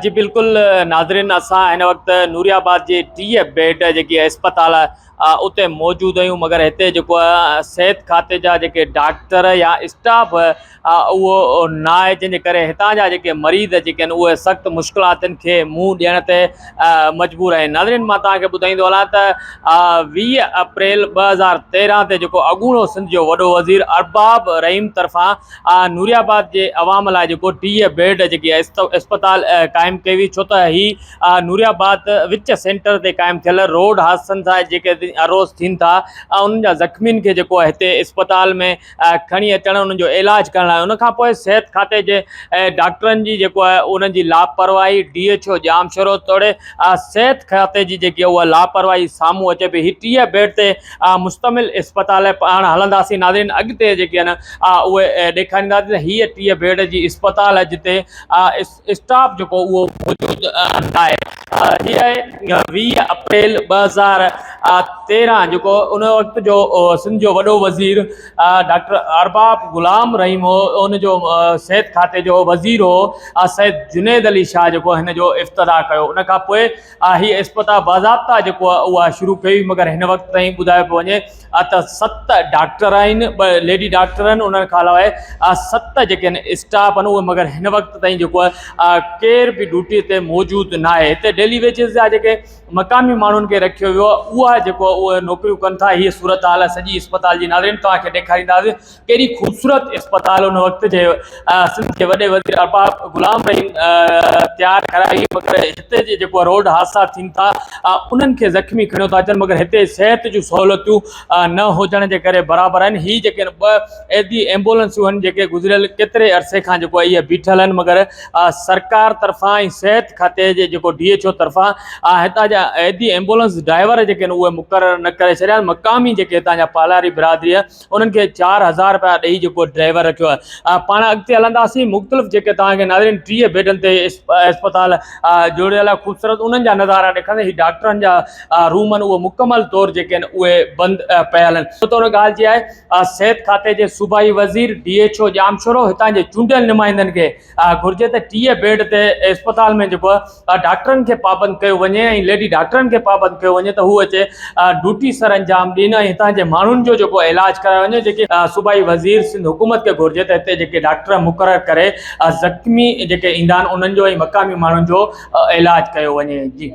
جي بلڪل ناظرين اسان هن وقت نوري آباد جي 30 بيڊ جيڪي اسپتال اتي موجود آهيون مگر هتي جيڪو آهي صحت کاتي جا جيڪي ڊاڪٽر يا اسٽاف اهو نه آهي جنهن جي ڪري هتان جا جيڪي مريض جيڪي آهن اهي سخت مشڪلاتن کي منهن ڏيڻ تي مجبور آهن. ناظرين مان توهان کي ٻڌائيندو هلان ته 20 اپريل 2013 تي جيڪو اڳوڻو سنڌ جو وڏو وزير ارباب رحيم طرفان نوري آباد جي عوام لاء جيڪو 30 بيڊ جيڪي اسپتال قائم ڪئي وئي ڇو ته هي نوري آباد وچ سينٽر تي قائم ٿيل روڊ حادثن سان جيڪي روز ٿين ٿا انهن جا زخمين کي جيڪو هتي اسپتال ۾ کڻي اچڻ انهن جو علاج ڪرڻ لاء ان کان پوء صحت کاتي جي ڊاڪٽرن جي جيڪو آهي انهن جي لاپرواهي ڊي ايڇ او ڄامشورو توڙي صحت کاتي جي جيڪي اها لاپرواهي سامهون اچي پئي هي 30 بيڊ تي مشتمل اسپتال پاڻ هلنداسين ناظرين اڳتي جيڪي آهن اهي ڏيکارينداسين هي 30 بيڊ جي اسپتال جتي اسٽاف جيڪو اهو موجود ناهي. هي آهي 20 اپريل 2013 جيڪو ان وقت جو سنڌ جو وڏو وزير ڊاڪٽر ارباب غلام رحيم هو ان جو صحت کاتي جو وزير هو سيد جنيد علي شاهه جيڪو هن جو افتتاح ڪيو ان کان پوء هي اسپتال باضابطا جيڪو اها شروع ڪئي وئي مگر هن وقت تائين ٻڌايو پيو وڃي ته 7 ڊاڪٽر آهن، 2 ليڊي ڊاڪٽر آهن، انهن کان علاوه 7 جيڪي آهن اسٽاف آهن اهي مگر هن وقت تائين جيڪو آهي ڪير به ڊيوٽي تي موجود ناهي. هتي ڊيلي ويجز جا جيڪي مقامي ماڻهن کي رکيو ويو آهي اها جيڪو آهي اهي نوڪريون ڪن ٿا. هيء صورتحال آهي سڄي اسپتال جي. ناظرين توهان کي ڏيکارينداسين ڪيڏي خوبصورت اسپتال ان وقت جي سنڌ جي وڏي وزير ارباب غلام رحيم تيار ڪرائي مگر هتي جي جيڪو روڊ حادثا ٿين ٿا انهن کي زخمي کڻيو ٿا اچن مگر هتي صحت جون سهولتيون نه هجڻ جي ڪري برابر آهن هي جيڪي ٻه ايڌي ايمبولنسون آهن جيڪي گذريل ڪيتري عرصي کان جيڪو اهي بيٺل آهن مگر سرڪار طرفان ۽ صحت کاتي جي جيڪو ڊي ايڇ او طرفان هتان جا ايڌي ايمبولنس ڊرائيور جيڪي آهن اهي مقرر نه ڪري ڇڏيا مقامي جيڪي هتان جا پالاري برادري انهن کي 4000 رپيا ڏئي جيڪو ڊرائيور رکيو آهي. پاڻ اڳتي هلنداسين مختلف جيڪي توهان کي ناظرين 30 بيڊن تي اسپتال جوڙيل آهي خوبصورت انهن جا نظارا ڏيکارينداسين هي ڊاڪٽرن جا روم آهن اهي مڪمل طور جيڪي آهن اهي بند پيل آهن ڇو ته ان ڳالهه جي آهي صحت کاتي جي صوبائي وزير ڊي ايڇ او ڄامشورو هتان جي چونڊيل نمائندن کي گهرجي ته 30 بيڊ تي اسپتال ۾ جيڪو ڊاڪٽرن کي پابند ڪيو وڃي ۽ ليڊي ڊاڪٽرن کي پابند ڪيو وڃي ته هو اچي ڊيوٽي سر انجام ڏين ۽ هتان جي ماڻهن جو جيڪو علاج ڪرايو وڃي جيڪي صوبائي وزير سنڌ حڪومت کي گهرجي ته هتي جيڪي ڊاڪٽر مقرر ڪري زخمي جيڪي ايندا آهن انهن جو ۽ مقامي ماڻهن جو علاج ڪيو وڃي جي.